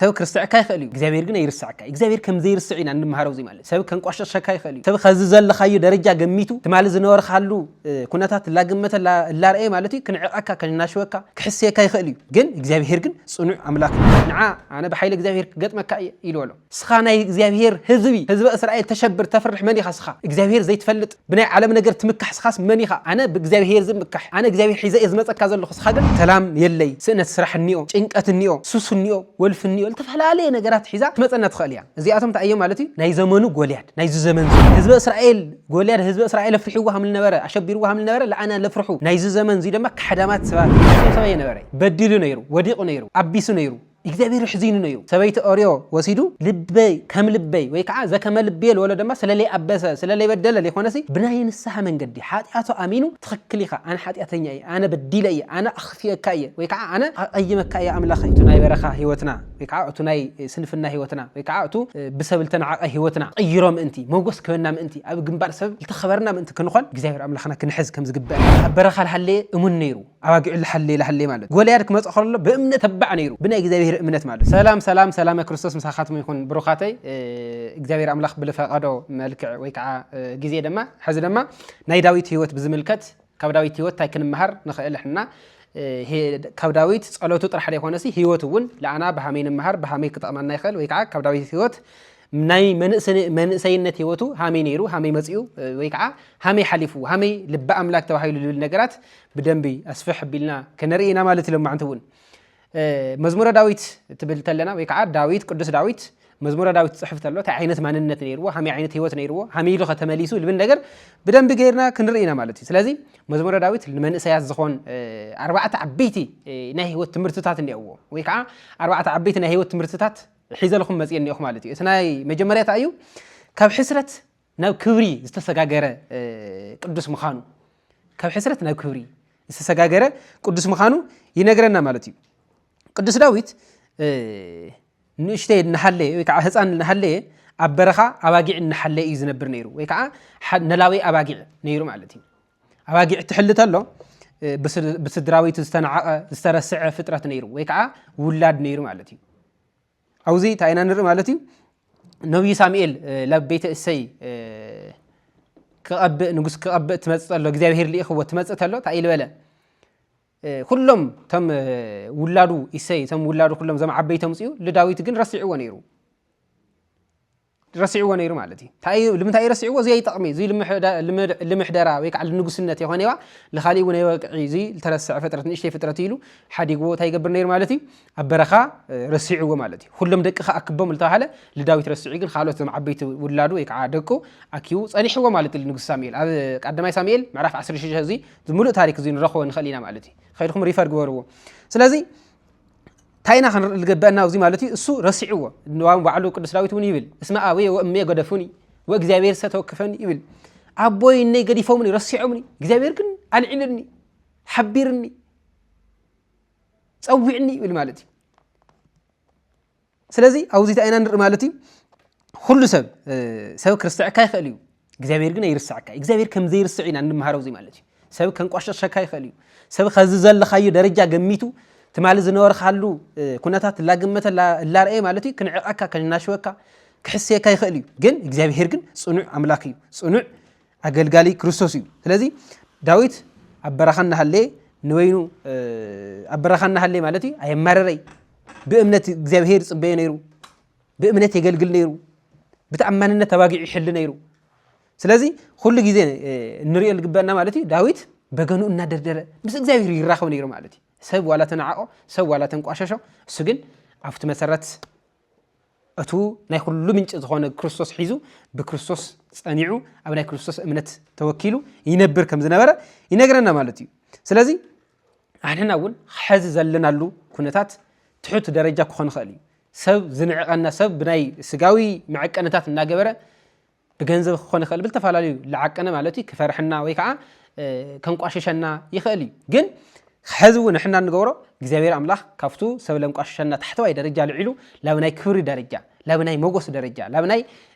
ሰብ ክርስዕካ ይኽእል እዩ፣ እግዚኣብሔር ግን ኣይርስዕካ እዩ። እግዚኣብሔር ከም ዘይርስዕ ኢና እንመሃረው እዚ ማለት። ሰብ ከንቋሸሸካ ይኽእል እዩ። ሰብ ከዚ ዘለኻዮ ደረጃ ገሚቱ ትማሊ ዝነበርካሉ ኩነታት ላግመተ ላርኤ ማለት እዩ፣ ክንዕቐካ፣ ከናሽወካ፣ ክሕስየካ ይኽእል እዩ። ግን እግዚኣብሔር ግን ጽኑዕ ኣምላኽ እዩ። ንዓ ኣነ ብሓይሊ እግዚኣብሔር ክገጥመካ እየ ኢሉ ኣሎ። እስኻ ናይ እግዚኣብሔር ህዝቢ፣ ህዝበ እስራኤል ተሸብር ተፍርሕ መን ኢኻ እስኻ? እግዚኣብሔር ዘይትፈልጥ ብናይ ዓለም ነገር ትምካሕ እስኻስ መን ኢኻ? ኣነ ብእግዚኣብሔር ዝምካሕ፣ ኣነ እግዚኣብሔር ሒዘ እየ ዝመጸካ ዘለኹ። እስኻ ግን ሰላም የለይ፣ ስእነት ስራሕ እኒኦ፣ ጭንቀት እኒኦ፣ ሱስ እኒኦ፣ ወልፍ እኒኦ፣ ዝተፈላለየ ነገራት ሒዛ ትመጸና ትኽእል እያ። እዚኣቶም እንታይ እዮም ማለት እዩ? ናይ ዘመኑ ጎልያድ፣ ናይዚ ዘመን ህዝበ እስራኤል ጎልያድ ህዝበ እስራኤል ኣፍሪሕዎ ሃምል ነበረ፣ ኣሸቢርዎ ሃምል ነበረ፣ ለኣና ለፍርሑ ናይዚ ዘመን እዚ ድማ ካሕዳማት ሰባት ሰበየ ነበረ። በዲሉ ነይሩ፣ ወዲቑ ነይሩ፣ ኣቢሱ ነይሩ። እግዚኣብሔር ሕዚኑ ነይሩ። ሰበይቲ ኦርዮ ወሲዱ ልበይ ከም ልበይ ወይ ከዓ ዘከመ ልብየ ልበሎ ድማ ስለለይ ኣበሰ ስለለይ በደለ ሊኾነሲ ብናይ ንስሓ መንገዲ ሓጢኣቱ ኣሚኑ ትኽክል ኢኻ፣ ኣነ ሓጢኣተኛ እየ፣ ኣነ በዲለ እየ፣ ኣነ ኣኽፊየካ እየ ወይ ከዓ ኣነ ኣቐይመካ እየ ኣምላኸይ። እቲ ናይ በረኻ ህይወትና ወይ ከዓ እቲ ናይ ስንፍና ህይወትና ወይ ከዓ እቲ ብሰብ ልተናዓቐ ህይወትና ቀይሮ ምእንቲ መጎስ ክበና ምእንቲ ኣብ ግንባር ሰብ ልተኸበርና ምእንቲ ክንኾን እግዚኣብሔር ኣምላኽና ክንሕዝ ከም ዝግበእ ኣብ በረኻ ልሃለየ እሙን ነይሩ። ኣባጊዑ ልሓሌ ልሓሌ ማለት ጎልያድ ክመጽእ ከሎ ብእምነት ተባዕ ነይሩ፣ ብናይ እግዚኣብሔር እምነት ማለት። ሰላም ሰላም ሰላመ ክርስቶስ ምሳኻትም ይኹን ብሩኻተይ። እግዚኣብሔር ኣምላኽ ብልፈቀዶ መልክዕ ወይ ከዓ ግዜ ድማ ሕዚ ድማ ናይ ዳዊት ህይወት ብዝምልከት ካብ ዳዊት ህይወት እንታይ ክንመሃር ንኽእል ሕና? ካብ ዳዊት ጸሎቱ ጥራሕ ዘይኮነሲ ህይወቱ እውን ለኣና ብሃመይ ንመሃር ብሃመይ ክጠቕመና ይኽእል ወይ ከዓ ካብ ዳዊት ህይወት ናይ መንእሰይነት ህይወቱ ሃመይ ነይሩ፣ ሃመይ መጺኡ ወይ ከዓ ሃመይ ሓሊፉ፣ ሃመይ ልቢ ኣምላክ ተባሂሉ ዝብል ነገራት ብደንቢ ኣስፍሕ ኣቢልና ክንርኢ ኢና ማለት እዩ። ሎማዕንቲ እውን መዝሙረ ዳዊት ትብል ተለና ወይ ከዓ ዳዊት ቅዱስ ዳዊት መዝሙረ ዳዊት ትፅሕፍ ተሎ እንታይ ዓይነት ማንነት ነይርዎ፣ ሃመይ ዓይነት ህይወት ነይርዎ፣ ሃመይ ኢሉ ከተመሊሱ ልብል ነገር ብደንቢ ገይርና ክንርኢ ኢና ማለት እዩ። ስለዚ መዝሙረ ዳዊት ንመንእሰያት ዝኾን ኣርባዕተ ዓበይቲ ናይ ህይወት ትምህርትታት እንዲያዎ ወይ ከዓ ኣርባዕተ ዓበይቲ ናይ ህይወት ትምህርትታት ሒዘልኩም መፅየ እኒኦኹ ማለት እዩ። እቲ ናይ መጀመርያ እንታይ እዩ? ካብ ሕስረት ናብ ክብሪ ዝተሰጋገረ ቅዱስ ምዃኑ፣ ካብ ሕስረት ናብ ክብሪ ዝተሰጋገረ ቅዱስ ምዃኑ ይነግረና ማለት እዩ። ቅዱስ ዳዊት ንእሽተይ እናሃለየ ወይ ከዓ ህፃን እናሃለየ ኣብ በረኻ ኣባጊዕ እናሓለየ እዩ ዝነብር ነይሩ ወይ ከዓ ነላዊ ኣባጊዕ ነይሩ ማለት እዩ። ኣባጊዕ ትሕሊ ተሎ ብስድራዊቱ ዝተናዓቐ ዝተረስዐ ፍጥረት ነይሩ ወይ ከዓ ውላድ ነይሩ ማለት እዩ። ኣብዚ እንታይ ኢና ንርኢ ማለት እዩ? ነብዩ ሳሙኤል ናብ ቤተ እሰይ ክቐብእ ንጉስ ክቐብእ ትመፅእ ተሎ እግዚኣብሄር ልኢኽዎ ትመፅእ ተሎ እንታይ ኢሉ በለ? ኩሎም እቶም ውላዱ እሰይ እቶም ውላዱ ኩሎም እዞም ዓበይቲ ኣምፅኡ ልዳዊት ግን ረሲዕዎ ነይሩ። ረሲዕዎ ነይሩ ማለት እዩ። ንምንታይ እዩ ረሲዕዎ? እዚ ኣይጠቕሚ፣ እዚ ልምሕደራ ወይ ከዓ ንጉስነት የኾነዋ ልኻሊእ እውን ኣይወቅዒ፣ እዚ ዝተረስዐ ፍጥረት ንእሽተይ ፍጥረት ኢሉ ሓዲግዎ እንታይ ይገብር ነይሩ ማለት እዩ? ኣብ በረኻ ረሲዕዎ ማለት እዩ። ኩሎም ደቂ ከኣክቦም ዝተባሃለ ልዳዊት ረሲዑ ግን ካልኦት እዞም ዓበይቲ ውላዱ ወይ ከዓ ደቁ ኣኪቡ ፀኒሕዎ ማለት እዩ ንጉስ ሳሙኤል። ኣብ ቀዳማይ ሳሙኤል ምዕራፍ ዓሰርተ ሽዱሽተ እዚ ሙሉእ ታሪክ እዚ ንረኽቦ ንኽእል ኢና ማለት እዩ። ከይድኩም ሪፈር ግበርዎ። ስለዚ እንታይ ኢና ክንርኢ ዝግበአና ኣብዚ ማለት እዩ? እሱ ረሲዕዎ። ንዋም ባዕሉ ቅዱስ ዳዊት እውን ይብል እስመ ኣበየ ወእመየ ገደፉኒ ወእግዚኣብሔር ሰ ተወክፈኒ ይብል። ኣቦይ እነይ ገዲፎምኒ ረሲዖምኒ እግዚኣብሔር ግን ኣልዒልኒ ሓቢርኒ ጸዊዕኒ ይብል ማለት እዩ። ስለዚ ኣብዚ እንታይ ኢና ንርኢ ማለት እዩ? ኩሉ ሰብ ሰብ ክርስዕካ ይኽእል እዩ እግዚኣብሔር ግን ኣይርስዕካ እግዚኣብሔር ከም ዘይርስዕ ኢና እንመሃረው እዚ ማለት እዩ። ሰብ ከንቋሸሸካ ይኽእል እዩ። ሰብ ከዚ ዘለኻዮ ደረጃ ገሚቱ ትማሊ ዝነበርካሉ ኩነታት ላግመተ ላርአየ ማለት እዩ ክንዕቐካ ከናሽወካ ክሕስየካ ይኽእል እዩ። ግን እግዚኣብሔር ግን ፅኑዕ ኣምላክ እዩ። ፅኑዕ ኣገልጋሊ ክርስቶስ እዩ። ስለዚ ዳዊት ኣብ በረኻ እናሃለየ ንወይኑ ኣብ በረኻ እናሃለየ ማለት እዩ ኣየማረረይ ብእምነት እግዚኣብሔር ይፅበየ ነይሩ። ብእምነት የገልግል ነይሩ። ብተኣማንነት ተባጊዑ ይሕሊ ነይሩ። ስለዚ ኩሉ ግዜ እንሪኦ ዝግበአና ማለት እዩ ዳዊት በገኑ እናደርደረ ምስ እግዚኣብሔር ይራኸብ ነይሩ ማለት እዩ። ሰብ ዋላ ተናዓቆ ሰብ ዋላ ተንቋሸሾ እሱ ግን ኣብቲ መሰረት እቱ ናይ ኩሉ ምንጭ ዝኾነ ክርስቶስ ሒዙ ብክርስቶስ ጸኒዑ ኣብ ናይ ክርስቶስ እምነት ተወኪሉ ይነብር ከም ዝነበረ ይነግረና ማለት እዩ። ስለዚ ኣንሕና እውን ሐዚ ዘለናሉ ኩነታት ትሑት ደረጃ ክኾን ይኽእል እዩ። ሰብ ዝንዕቐና ሰብ ብናይ ስጋዊ መዐቀንታት እናገበረ ብገንዘብ ክኾን ይኽእል ብልተፈላለዩ ልዓቀነ ማለት እዩ ክፈርሐና ወይ ከዓ ከንቋሸሸና ይኽእል እዩ። ግን ሕዚ እውን ንሕና እንገብሮ እግዚኣብሔር ኣምላኽ ካብቱ ሰብ ለንቋሸሸና ታሕተዋይ ደረጃ ልዒሉ ላብ ናይ ክብሪ ደረጃ ላብ ናይ መጎስ ደረጃ ላብ ናይ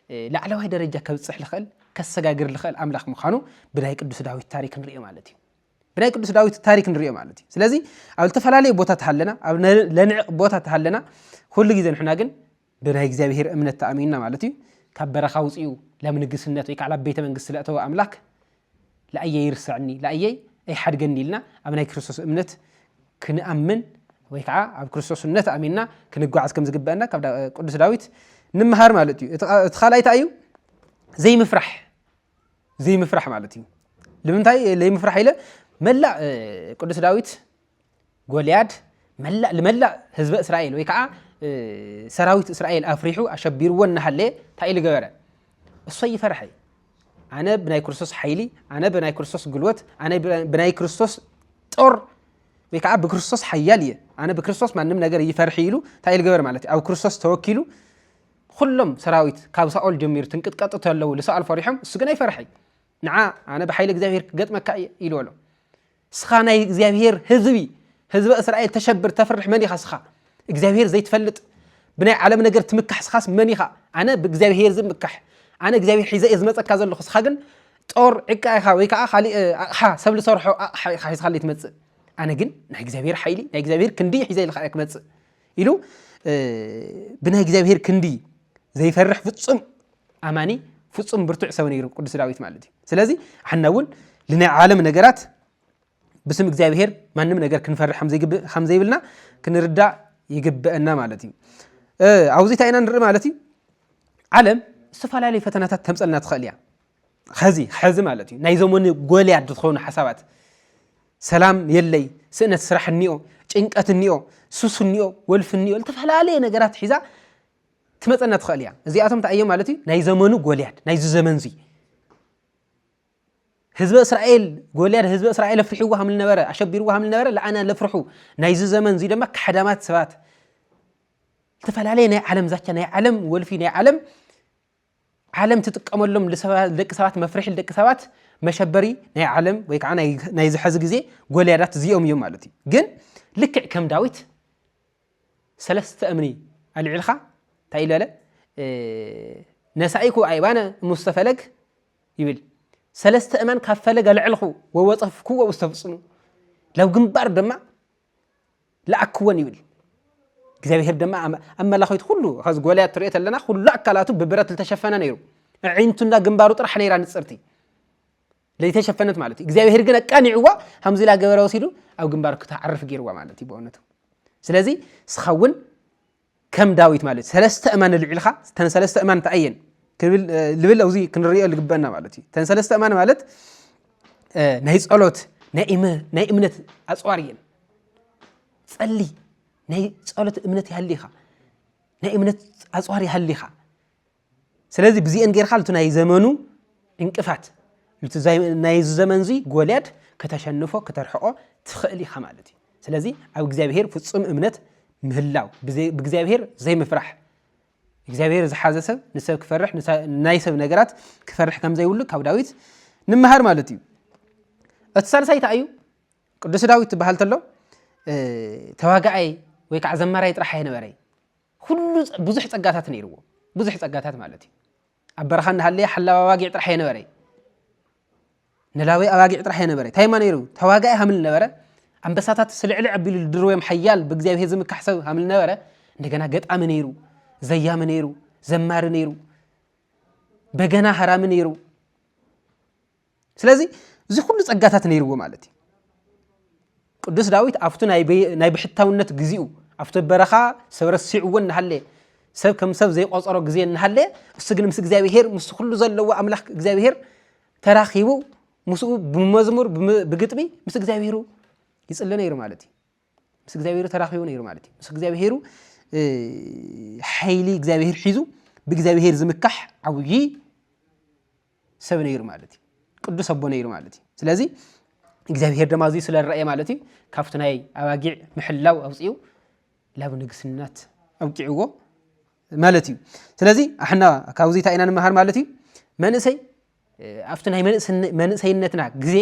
ላዕለዋይ ደረጃ ከብፅሕ ልኽእል ከሰጋግር ልኽእል ኣምላኽ ምዃኑ ብናይ ቅዱስ ዳዊት ታሪክ ንሪኦ ማለት እዩ። ብናይ ቅዱስ ዳዊት ታሪክ ንሪኦ ማለት እዩ። ስለዚ ኣብ ዝተፈላለየ ቦታ ተሃለና፣ ኣብ ነ- ለንዕቕ ቦታ ተሃለና፣ ኩሉ ግዜ ንሕና ግን ብናይ እግዚኣብሔር እምነት ተኣሚንና ማለት እዩ። ካብ በረኻ ውፅኡ ላብ ንግስነት ወይ ከዓ ላብ ቤተ መንግስቲ ለእተወ ኣምላክ ለኣየይ ይርሰዕኒ ለኣየይ ኣይሓድገኒ ኢልና ኣብ ናይ ክርስቶስ እምነት ክንኣምን ወይ ከዓ ኣብ ክርስቶስ እምነት ኣሚንና ክንጓዓዝ ከም ዝግበአና ካብ ዳ- ቅዱስ ዳዊት ንምሃር ማለት እዩ። እቲ ቃ- እቲ ካልኣይ እንታይ እዩ? ዘይምፍራሕ ዘይምፍራሕ ማለት እዩ። ንምንታይ ዘይምፍራሕ ኢለ መላእ እ፣ ቅዱስ ዳዊት ጎልያድ መላእ ንመላእ ህዝበ እስራኤል ወይ ከዓ እ፣ ሰራዊት እስራኤል ኣፍሪሑ ኣሸቢርዎ እናሃለየ እንታይ ኢሉ ገበረ? እሱ ኣይፈርሐ። ኣነ ብናይ ክርስቶስ ሓይሊ፣ ኣነ ብናይ ክርስቶስ ጉልበት፣ ኣነ ብናይ- ብናይ ክርስቶስ ጦር ወይ ከዓ ብክርስቶስ ሓያል እየ፣ ኣነ ብክርስቶስ ማንም ነገር ይፈርሕ ኢሉ እንታይ ኢሉ ገበረ ማለት እዩ? ኣብ ክርስቶስ ተወኪሉ ኩሎም ሰራዊት ካብ ሳኦል ጀሚሩ ትንቅጥቀጡ ተለዉ ልሳኦል ፈሪሖም፣ እሱ ግን ኣይፈርሐ። ንዓ ኣነ ብሓይሊ እግዚኣብሔር ክገጥመካ እየ ኢሉ በሎ። እስኻ ናይ እግዚኣብሔር ህዝቢ ህዝበ እስራኤል ተሸብር ተፍርሕ መን ኢኻ እስኻ? እግዚኣብሔር ዘይትፈልጥ ብናይ ዓለም ነገር ትምካሕ እስኻስ መን ኢኻ? ኣነ ብእግዚኣብሔር ዝምካሕ ኣነ እግዚኣብሔር ሒዘ እየ ዝመፀካ ዘለኹ። እስኻ ግን ጦር ዕቃ ኢኻ ወይ ከዓ ካሊእ ኣቕሓ ሰብ ዝሰርሖ ኣቕሓ ኢኻ ሒዝካለይ ትመፅእ። ኣነ ግን ናይ እግዚኣብሔር ሓይሊ ናይ እግዚኣብሔር ክንዲ ሒዘ ኢልካ እየ ክመፅእ ኢሉ እ፣ ብናይ እግዚኣብሔር ክንዲ ዘይፈርሕ ፍጹም ኣማኒ ፍጹም ብርቱዕ ሰብ ነይሩ ቅዱስ ዳዊት ማለት እዩ። ስለዚ ኣሕና እውን ልናይ ዓለም ነገራት ብስም እግዚኣብሔር ማንም ነገር ክንፈርሕ ከም ዘይግብእ- ከም ዘይብልና ክንርዳእ ይግበአና ማለት እዩ። እ፣ ኣብዚ እንታይ ኢና ንርኢ ማለት እዩ? ዓለም ዝተፈላለዩ ፈተናታት ተምፀልና ትኽእል እያ። ኸዚ ኸዚ ማለት እዩ ናይ ዘመኑ ጎልያድ ዝኾኑ ሓሳባት ሰላም የለይ፣ ስእነት ስራሕ እኒኦ፣ ጭንቀት እኒኦ፣ ሱስ እኒኦ፣ ወልፊ እኒኦ፣ ዝተፈላለየ ነገራት ሒዛ ትመፀና ትኽእል እያ። እዚኣቶም እንታይ እዮም ማለት እዩ? ናይ ዘመኑ ጎልያድ ናይዚ ዘመን እዚ ህዝበ እስራኤል ጎልያድ ህዝበ እስራኤል ኣፍሪሕዎ ሃምል ነበረ ኣሸቢርዎ ሃምል ነበረ ለኣና ለፍርሑ ናይዚ ዘመን እዚ ድማ ካሕዳማት ሰባት ዝተፈላለየ ናይ ዓለም ዛቻ ናይ ዓለም ወልፊ ናይ ዓለም ዓለም ትጥቀመሎም ልሰባ- ደቂ ሰባት መፍርሒ ደቂ ሰባት መሸበሪ ናይ ዓለም ወይ ከዓ ናይ- ናይ ዝሐዚ ግዜ ጎልያዳት እዚኦም እዮም ማለት እዩ። ግን ልክዕ ከም ዳዊት ሰለስተ እምኒ ኣልዒልካ እንታይ ኢሉ በለ? ነሳኢኩ ኣይባነ ሙስተ ፈለግ ይብል። ሰለስተ እማን ካብ ፈለግ ኣልዕልኩ ወወፀፍኩዎ ውስተ ፍፁሙ ላብ ግንባር ድማ ለኣክወን ይብል። እግዚኣብሔር ድማ ኣመላኺቱ ኩሉ ከዚ ጎልያድ ትሪኦ ተለና ኩሉ ኣካላቱ ብብረት ዝተሸፈነ ነይሩ። ኣዒንቱና ግንባሩ ጥራሕ ነይራ ንፅርቲ ዘይተሸፈነት ማለት እዩ። እግዚኣብሔር ግን ኣቃኒዕዋ ከምዚ ኢላ ገበረ ወሲዱ ኣብ ግንባሩ ክትዓርፍ ገይርዋ ማለት እዩ ብእውነቱ። ስለዚ እስኻ እውን ከም ዳዊት ማለት ሰለስተ እማን ልዕልኻ ተን ሰለስተ እማን ተኣየን ክብል ልብል ኣብዚ ክንሪኦ ልግበና ማለት እዩ። ተን ሰለስተ እማን ማለት ናይ ጸሎት ናይ እምነት ኣጽዋር እየን። ጸሊ ናይ ጸሎት እምነት ይሃልኻ ናይ እምነት ኣጽዋር ይሃልኻ። ስለዚ ብዚአን ጌርካ ልቱ ናይ ዘመኑ ዕንቅፋት ልቱ ናይ ዘመን ዙይ ጎልያድ ከተሸንፎ ከተርሕቆ ትኽእል ኢኻ ማለት እዩ። ስለዚ ኣብ እግዚኣብሔር ፍጹም እምነት ምህላው ብእግዚኣብሔር ዘይምፍራሕ እግዚኣብሔር ዝሓዘ ሰብ ንሰብ ክፈርሕ ናይ ሰብ ነገራት ክፈርሕ ከም ዘይብሉ ካብ ዳዊት ንምሃር ማለት እዩ። እቲ ሳልሳይ እንታይ እዩ? ቅዱስ ዳዊት ትበሃል ተሎ ተዋጋኣይ ወይ ከዓ ዘማራይ ጥራሕ ኣይነበረ። ኩሉ ብዙሕ ፀጋታት ነይርዎ። ብዙሕ ፀጋታት ማለት እዩ። ኣብ በረኻ እናሃለየ ሓላዊ ኣባጊዕ ጥራሕ ኣይነበረ። ነላዊ ኣባጊዕ ጥራሕ ኣይነበረ። ታይማ ነይሩ ተዋጋኢ ሃምል ነበረ። ኣንበሳታት ስልዕልዕ ኣቢሉ ድርወም ሓያል ብእግዚኣብሔር ዝምካሕ ሰብ ሃምል ነበረ። እንደገና ገጣሚ ነይሩ፣ ዘያሚ ነይሩ፣ ዘማሪ ነይሩ፣ በገና ሃራሚ ነይሩ። ስለዚ እዚ ኩሉ ጸጋታት ነይርዎ ማለት እዩ። ቅዱስ ዳዊት ኣብቱ ናይ ብሕታውነት ግዚኡ ኣብቲ በረኻ ሰብ ረሲዕዎ እናሃለ ሰብ ከም ሰብ ዘይቆጸሮ ግዜ እናሃለ እሱ ግን ምስ እግዚኣብሔር ምስ ኩሉ ዘለዎ ኣምላኽ እግዚኣብሔር ተራኺቡ ምስኡ ብመዝሙር ብግጥሚ ምስ እግዚኣብሔሩ ይጽሊ ነይሩ ማለት እዩ። ምስ እግዚኣብሔሩ ተራኺቡ ነይሩ ማለት እዩ። ምስ እግዚኣብሔሩ ሓይሊ እግዚኣብሔር ሒዙ ብእግዚኣብሔር ዝምካሕ ዓብዪ ሰብ ነይሩ ማለት እዩ። ቅዱስ ኣቦ ነይሩ ማለት እዩ። ስለዚ እግዚኣብሔር ድማ እዚ ስለ ረኣየ ማለት እዩ ካብቲ ናይ ኣባጊዕ ምሕላው ኣውፅኡ ላብ ንግስነት ኣብቂዕዎ ማለት እዩ። ስለዚ ኣሕና ካብዚ እንታይ ኢና ንምሃር ማለት እዩ? መንእሰይ ኣብቲ ናይ መንእሰይነትና ግዜ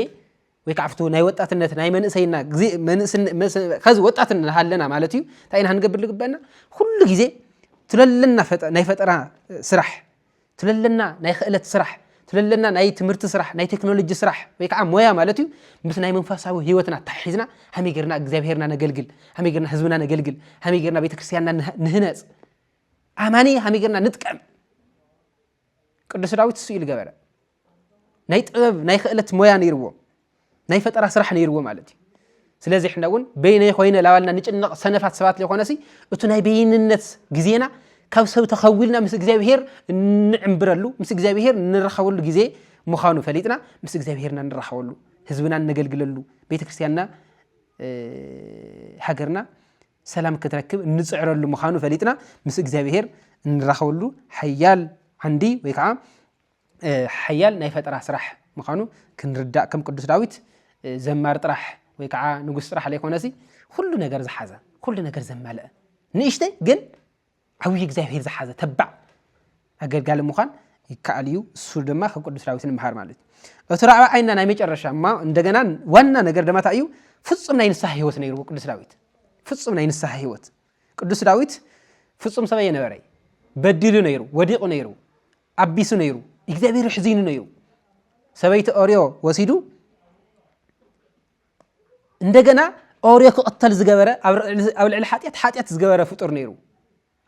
ወይ ከዓ ኣብቲ ናይ ወጣትነት ናይ መንእሰይና ግዜ ከዚ ወጣት ሃለና ማለት እዩ እንታይ ኢና ክንገብር ዝግበአና? ኩሉ ግዜ ትለለና ናይ ፈጠራ ስራሕ ትለለና ናይ ክእለት ስራሕ ስለለና ናይ ትምህርቲ ስራሕ፣ ናይ ቴክኖሎጂ ስራሕ ወይ ከዓ ሞያ ማለት እዩ፣ ምስ ናይ መንፈሳዊ ህይወትና ተሓሒዝና ሃመይ ጌርና እግዚኣብሄርና ነገልግል፣ ሃመይ ጌርና ህዝብና ነገልግል፣ ሃመይ ጌርና ቤተክርስትያንና ንህ- ንህነጽ፣ ኣማኒ ሃመይ ጌርና ንጥቀም። ቅዱስ ዳዊት እሱ ኢሉ ገበረ። ናይ ጥበብ ናይ ክእለት ሞያ ነይርዎ፣ ናይ ፈጠራ ስራሕ ነይርዎ ማለት እዩ። ስለዚ ሕና እውን በይነይ ኮይነ ላባልና ንጭነቕ ሰነፋት ሰባት ለይኮነሲ፣ እቱ ናይ በይንነት ግዜና ካብ ሰብ ተኸዊልና ምስ እግዚኣብሄር እንዕምብረሉ፣ ምስ እግዚኣብሄር እንራኸበሉ ግዜ ምዃኑ ፈሊጥና ምስ እግዚኣብሄርና እንራኸበሉ፣ ህዝብና እነገልግለሉ፣ ቤተክርስትያንና፣ ሃገርና ሰላም ክትረክብ እንፅዕረሉ ምዃኑ ፈሊጥና ምስ እግዚኣብሄር እንራኸበሉ ሓያል ዓንዲ ወይ ከዓ ሓያል ናይ ፈጠራ ስራሕ ምዃኑ ክንርዳእ፣ ከም ቅዱስ ዳዊት ዘማሪ ጥራሕ ወይ ከዓ ንጉስ ጥራሕ ለይኮነሲ፣ ኩሉ ነገር ዝሓዘ፣ ኩሉ ነገር ዘማልአ፣ ንእሽተይ ግን ዓብዪ እግዚኣብሄር ዝሓዘ ተባዕ ኣገልጋሊ ምዃን ይከኣል እዩ። እሱ ድማ ካብ ቅዱስ ዳዊት ንምሃር ማለት እዩ። እቲ ራብዓይና ናይ መጨረሻ እማ እንደገና ዋና ነገር ድማ እንታይ እዩ? ፍጹም ናይ ንስሓ ህይወት ነይርዎ ቅዱስ ዳዊት። ፍጹም ናይ ንስሓ ህይወት። ቅዱስ ዳዊት ፍጹም ሰብ ኣየነበረ። በዲሉ ነይሩ፣ ወዲቑ ነይሩ፣ ኣቢሱ ነይሩ፣ እግዚኣብሄር ሕዚኑ ነይሩ። ሰበይቲ ኦርዮ ወሲዱ እንደገና ኦርዮ ክቕተል ዝገበረ፣ ኣብ ልዕሊ- ኣብ ልዕሊ ሓጢኣት ሓጢኣት ዝገበረ ፍጡር ነይሩ።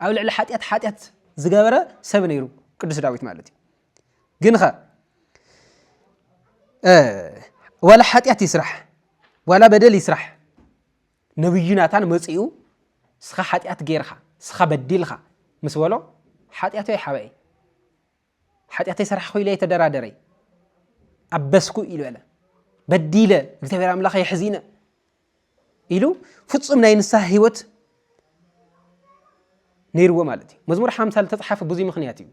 ኣብ ልዕሊ ሓጢኣት ሓጢኣት ዝገበረ ሰብ ነይሩ ቅዱስ ዳዊት ማለት እዩ። ግን ኸ ዋላ ሓጢኣት ይስራሕ ዋላ በደል ይስራሕ፣ ነብዩ ናታን መፂኡ፣ ስኻ ሓጢኣት ጌርኻ፣ ስኻ በዲልኻ ምስ በሎ፣ ሓጢኣተይ ሓበኤ፣ ሓጢኣተይ ሰራሕኹ ኢለ ኣይተደራደረይ፣ ኣበስኩ ኢሉ በለ። በዲለ፣ እግዚኣብሔር ኣምላኽ የሕዚነ ኢሉ ፍጹም ናይ ንስሓ ህይወት ነይርዎ ማለት እዩ። መዝሙር ሓምሳ ዝተፅሓፈ ብዙይ ምኽንያት እዩ።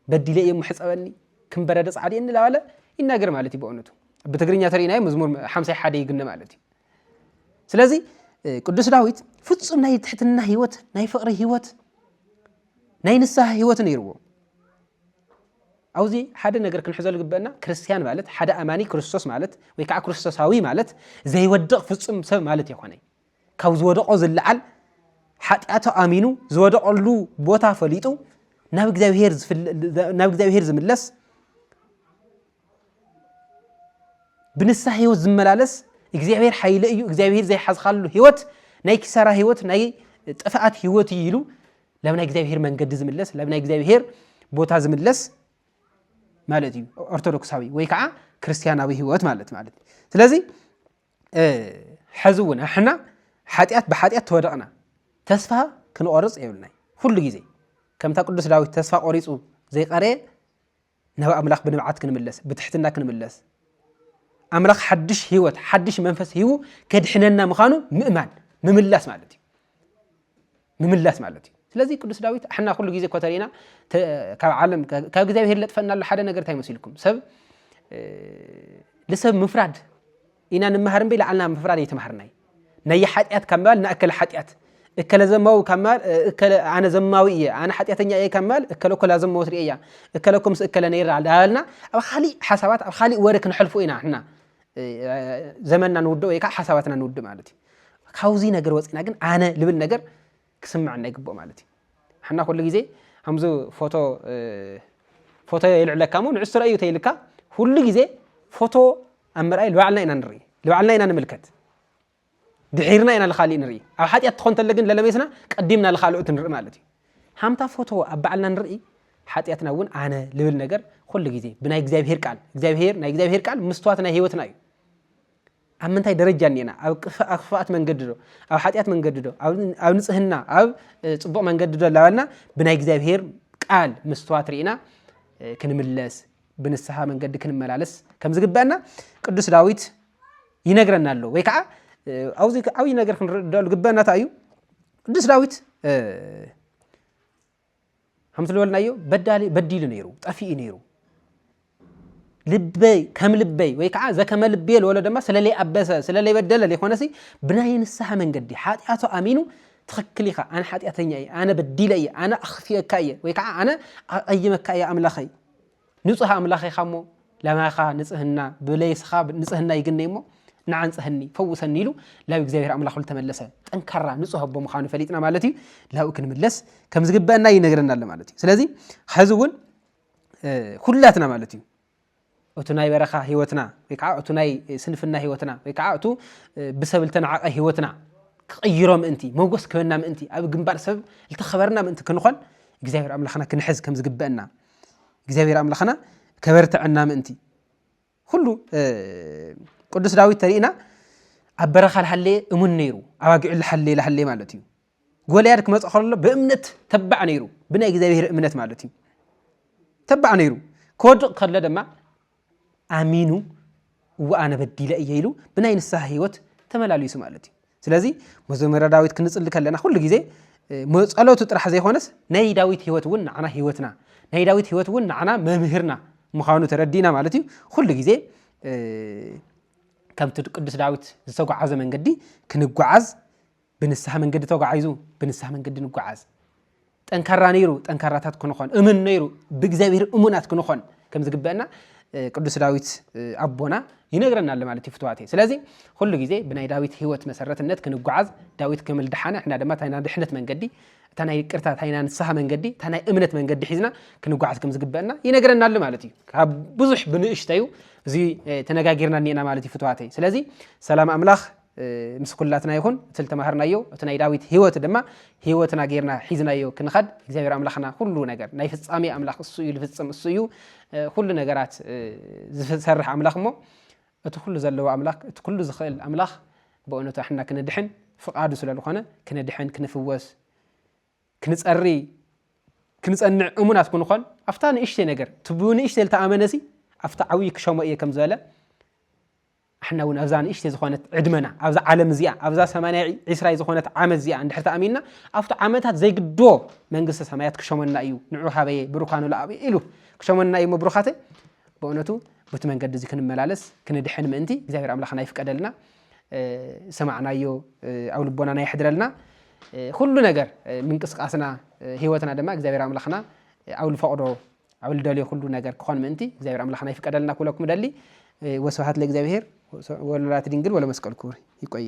በዲለ እየ እሞ ሕፀበኒ፣ ክምበረደ ፃዕዲ እናበለ ይናገር ማለት እዩ። ብእውነቱ ብትግርኛ ተርእናዮ መዝሙር ሓምሳ ሓደ ይግነ ማለት እዩ። ስለዚ ቅዱስ ዳዊት ፍጹም ናይ ትሕትና ህይወት፣ ናይ ፍቕሪ ህይወት፣ ናይ ንስሓ ህይወት ነይርዎ። ኣብዚ ሓደ ነገር ክንሕዘሉ ዝግበአና፣ ክርስትያን ማለት ሓደ ኣማኒ ክርስቶስ ማለት ወይ ከዓ ክርስቶሳዊ ማለት ዘይወድቕ ፍጹም ሰብ ማለት የኾነ። ካብ ዝወደቆ ዝለዓል ሓጢኣቱ ኣሚኑ ዝወደቀሉ ቦታ ፈሊጡ ናብ እግዚኣብሔር ዝፍል- ናብ እግዚኣብሔር ዝምለስ፣ ብንስሓ ህይወት ዝመላለስ፣ እግዚኣብሔር ሓይለ እዩ፣ እግዚኣብሔር ዘይሓዝካሉ ህይወት፣ ናይ ኪሳራ ህይወት፣ ናይ ጥፍኣት ህይወት እዩ ኢሉ ናብ ናይ እግዚኣብሔር መንገዲ ዝምለስ፣ ናብ ናይ እግዚኣብሔር ቦታ ዝምለስ ማለት እዩ። ኦርቶዶክሳዊ ወይ ከዓ ክርስትያናዊ ህይወት ማለት ማለት ስለዚ ሕዚ እውን ኣሕና ሓጢኣት ብሓጢኣት ተወደቕና ተስፋ ክንቆርፅ የብልናይ። ኩሉ ግዜ ከምታ ቅዱስ ዳዊት ተስፋ ቆሪፁ ዘይቀረየ ናብ ኣምላኽ ብንብዓት ክንምለስ፣ ብትሕትና ክንምለስ፣ ኣምላኽ ሓድሽ ህይወት ሓድሽ መንፈስ ሂቡ ከድሕነና ምዃኑ ምእማን ምምላስ ማለት እዩ። ምምላስ ማለት እዩ። ስለዚ ቅዱስ ዳዊት ኣሕና ኩሉ ግዜ ኮተሪና ካብ ዓለም ካብ እግዚኣብሔር ለጥፈና ኣሎ ሓደ ነገር እንታይ መሲልኩም? ሰብ ንሰብ ምፍራድ ኢና ንመሃር እምበይ ለዓልና ምፍራድ ኣይተማሃርናይ። ናይ ሓጢኣት ካብ ምባል ንኣከለ ሓጢኣት እከለ ዘማዊ ካብ ምባል እከለ ኣነ ዘማዊ እየ ኣነ ሓጢኣተኛ እየ ካብ ምባል እከለ እኮ ላዘማወት ርእየ እያ እከለ እኮ ምስ እከለ ነይራ ዳበልና ኣብ ካሊእ ሓሳባት ኣብ ካሊእ ወረ ክንሐልፎ ኢና ሕና ዘመንና ንውድእ ወይ ከዓ ሓሳባትና ንውድእ ማለት እዩ። ካብዚ ነገር ወፂና ግን ኣነ ልብል ነገር ክስምዐና ይግብኦ ማለት እዩ። ሕና ኩሉ ግዜ ከምዚ ፎቶ ፎቶ የልዕለካ እሞ ንዕሱ ረእዩ ተይልካ ኩሉ ግዜ ፎቶ ኣብ ምርኣይ ልባዕልና ኢና ንርኢ ልባዕልና ኢና ንምልከት ድሒርና ኢና ልካሊእ ንርኢ። ኣብ ሓጢኣት ትኾን ተለ ግን ለለሜስና ቀዲምና ልካልኦት ንርኢ ማለት እዩ። ሃምታ ፎቶ ኣብ ባዕልና ንርኢ ሓጢኣትና እውን ኣነ ልብል ነገር ኩሉ ግዜ ብናይ እግዚኣብሄር ቃል እግዚኣብሄር ናይ እግዚኣብሄር ቃል ምስትዋት ናይ ህይወትና እዩ። ኣብ ምንታይ ደረጃ እኒና ኣብ ክፍኣት መንገዲ ዶ ኣብ ሓጢኣት መንገዲ ዶ ኣብ ንፅህና ኣብ ፅቡቕ መንገዲ ዶ ላበልና ብናይ እግዚኣብሄር ቃል ምስትዋት ርኢና ክንምለስ ብንስሓ መንገዲ ክንመላለስ ከም ዝግበአና ቅዱስ ዳዊት ይነግረና ኣሎ። ወይ ከዓ ኣብዚ ዓብዪ ነገር ክንርዳሉ ግበአና እንታይ እዩ? ቅዱስ ዳዊት ከም ዝበልናዮ በዳሊ በዲሉ ነይሩ፣ ጠፊኡ ነይሩ። ልበይ ከም ልበይ ወይ ከዓ ዘከመ ልቤ ለወለ ድማ ስለለይ ኣበሰ ስለለይ በደለ ለይኮነሲ ብናይ ንስሓ መንገዲ ሓጢኣቱ ኣሚኑ ትኽክል ኢኻ፣ ኣነ ሓጢኣተኛ እየ፣ ኣነ በዲለ እየ፣ ኣነ ኣኽፊአካ እየ ወይ ከዓ ኣነ ኣቐይመካ እየ ኣምላኸይ ንጹህ ኣምላኽ ኢኻ እሞ ለማኻ ንጽህና ብለይስኻ ንጽህና ይግነይ እሞ ንዓንጽህኒ ፈውሰኒ ኢሉ ላብ እግዚኣብሔር ኣምላኽ ተመለሰ። ጠንካራ ንጹህ ኣቦ ምዃኑ ፈሊጥና ማለት እዩ። ላብኡ ክንምለስ ከም ዝግበአና ይነግረና ኣሎ ማለት እዩ። ስለዚ ሕዚ እውን ኩላትና ማለት እዩ። እቲ ናይ በረኻ ህይወትና ወይ ከዓ እቲ ናይ ስንፍና ህይወትና ወይ ከዓ እቲ ብሰብ ልተናዓቐ ህይወትና ክቕይሮ ምእንቲ፣ መጎስ ክበና ምእንቲ፣ ኣብ ግንባር ሰብ ልተኸበርና ምእንቲ ክንኾን እግዚኣብሔር ኣምላኽና ክንሕዝ ከም ዝግበአና እግዚኣብሔር ኣምላኽና ከበርትዐና ምእንቲ ኩሉ ቅዱስ ዳዊት ተሪእና ኣብ በረኻ ልሃለየ እሙን ነይሩ፣ ኣባጊዑ ልሃለየ ልሃለየ ማለት እዩ። ጎልያድ ክመጽእ ከሎ ብእምነት ተባዕ ነይሩ፣ ብናይ እግዚኣብሔር እምነት ማለት እዩ። ተባዕ ነይሩ። ክወድቕ ከሎ ድማ ኣሚኑ፣ እወ ኣነ በዲለ እየ ኢሉ ብናይ ንስሓ ህይወት ተመላሊሱ ማለት እዩ። ስለዚ መዘሙረ ዳዊት ክንጽሊ ከለና ኩሉ ግዜ ጸሎቱ ጥራሕ ዘይኮነስ ናይ ዳዊት ህይወት እውን ንዓና ህይወትና፣ ናይ ዳዊት ህይወት እውን ንዓና መምህርና ምዃኑ ተረዲና ማለት እዩ። ኩሉ ግዜ ከምቲ ቅዱስ ዳዊት ዝተጓዓዘ መንገዲ ክንጓዓዝ፣ ብንስሓ መንገዲ ተጓዒዙ ብንስሓ መንገዲ ንጓዓዝ። ጠንካራ ነይሩ፣ ጠንካራታት ክንኾን፣ እምን ነይሩ፣ ብእግዚኣብሔር እሙናት ክንኾን ከም ዝግበአና ቅዱስ ዳዊት ኣቦና ይነግረና ኣሎ ማለት እዩ ፍትዋተይ። ስለዚ ኩሉ ግዜ ብናይ ዳዊት ህይወት መሰረትነት ክንጓዓዝ፣ ዳዊት ከም ልደሓነ ንሕና ድማ እታ ናይ ድሕነት መንገዲ፣ እታ ናይ ይቅርታ፣ እታ ናይ ንስሓ መንገዲ፣ እታ ናይ እምነት መንገዲ ሒዝና ክንጓዓዝ ከም ዝግበአና ይነግረና ኣሎ ማለት እዩ። ካብ ብዙሕ ብንእሽተዩ እዚ ተነጋጊርና እኒአና ማለት እዩ ፍትዋተይ። ስለዚ ሰላም ኣምላኽ ምስ ኩላትና ይኹን። እቲ ልተማሃርናዮ እቲ ናይ ዳዊት ህይወት ድማ ህይወትና ጌርና ሒዝናዮ ክንኸድ እግዚኣብሔር ኣምላኽና ኩሉ ነገር ናይ ፍጻሜ ኣምላኽ እሱ እዩ፣ ልፍጽም እሱ እዩ። ኩሉ ነገራት ዝሰርሕ ኣምላኽ እሞ እቲ ኩሉ ዘለዎ ኣምላኽ፣ እቲ ኩሉ ዝኽእል ኣምላኽ ብእውነቱ ኣሕና ክንድሕን ፍቓዱ ስለ ዝኾነ ክንድሕን፣ ክንፍወስ፣ ክንጸሪ፣ ክንጸንዕ እሙናት ክንኾን ኣብታ ንእሽተይ ነገር፣ እቲ ብንእሽተይ ልተኣመነሲ ኣብታ ዓብዪ ክሸሞ እየ ከም ዝበለ ኣሕና እውን ኣብዛ ንእሽተይ ዝኾነት ዕድመና፣ ኣብዛ ዓለም እዚኣ፣ ኣብዛ ሰማንያ ዒስራይ ዝኾነት ዓመት እዚኣ እንድሕር ተኣሚንና ኣብቲ ዓመታት ዘይግድቦ መንግስተ ሰማያት ክሸመና እዩ። ንዑ ሃበየ ብሩካኑ ለኣብ ኢሉ ክሸመና እዩ። እሞ ብሩኻተይ ብእውነቱ በቲ መንገዲ እዚ ክንመላለስ ክንድሕን ምእንቲ እግዚኣብሔር ኣምላኽና ይፍቀደልና። ዝሰማዕናዮ ኣብ ልቦናና የሕድረልና። ኩሉ ነገር ምንቅስቃስና ህይወትና ድማ እግዚኣብሔር ኣምላኽና ኣብ ልፈቕዶ ኣብ ልደልዮ ኩሉ ነገር ክኾን ምእንቲ እግዚኣብሔር ኣምላኽና ይፍቀደልና ክብለኩም ደሊ። ወስብሐት ለእግዚኣብሔር ወለወላዲቱ ድንግል ወለመስቀሉ ክቡር። ይቆይ።